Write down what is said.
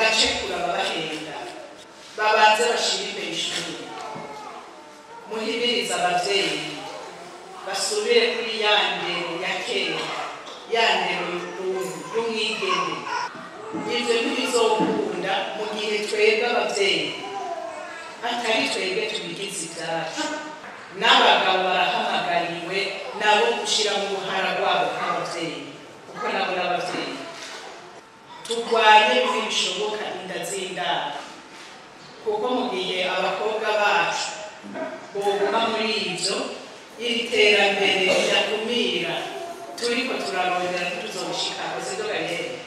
Nibace kure ababahenda, babanze bashire imbere ishuri. Muhimirize abavyeyi basubire kuri ya ndero ya kera, ya ndero y'umwigeme. Ivyo ntibizokunda mu gihe twebwe abavyeyi atari twebwe tubigize ibyacu. N'abagabo barahamagariwe nabo gushira mu ruhara rwabo nk'abavyeyi, kuko nabo n'abavyeyi. Turwanye bimwe bishoboka inda z'indaro, kuko mu gihe abakobwa bacu boguma muri ivyo, iri terambere rirakumira turiko turarondera ntituzobishikako. Sivyo Gabriel?